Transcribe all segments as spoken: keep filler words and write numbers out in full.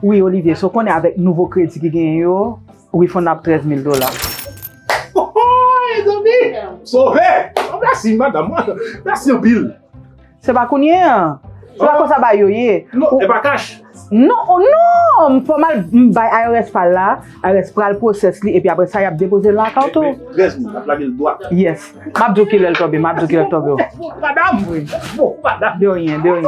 Wi, Olivier, so konnen avèk nouvo kredi ki genyen yo, refund ap trèz mil dola. Oh, oh, mezanmi! Sove! Oh, mèsi, madanm mwen. Mèsi anpil. Se pa kounye a. Se pa konsa bagay yo ye. Non, e pa kach. Non, oh, non! Fò m al m bay I R S pa l la. I R S pral pwosès li, epi apre sa, y ap depoze l lakay ou tou. Trèz mil, ap lage l dwat. Yes. M ap di w kilè l tonbe, m ap di w kilè l tonbe. Bon, madanm. Wi. Bon, madanm. De rien, de rien.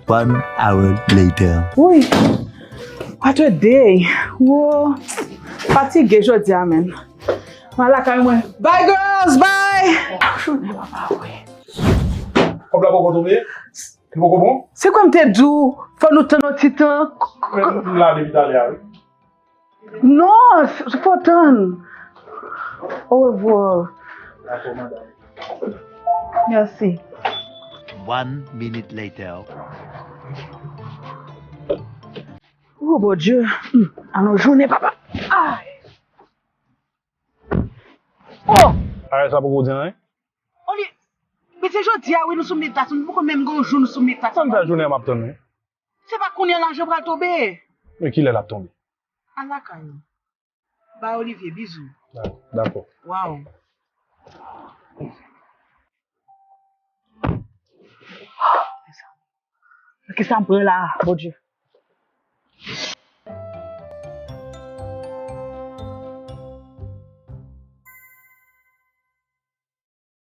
One hour later. Wi. What a day. Wo. Fatige jodi a, men. Mwen lakay mwen. Bye, girls, bye. Jounen an pa vre. Kòb la poko tonbe? Li poko bon? Se kwa m te di w, fò nou tann yon ti tan. Men m la depi talè a, wi. Non, s- fò tann. Au revoir. Merci. One minute later. Oh, Bondye. Hmm. Alon jounen, papa. Ay. Oh! Ay, sa poko di anyen? Oli, men se jodi a, wi, nou sou meditasion. Nou poko menm gen yon jou nou sou meditasion. Sa m fè jounen an m ap tann, wi. Se pa kounye a lajan pral tonbe. Men kilè l ap tonbe? Al lakay ou. Ba Olivier, bizou. Dakò. Waw. Kisa m pran la, Bondye?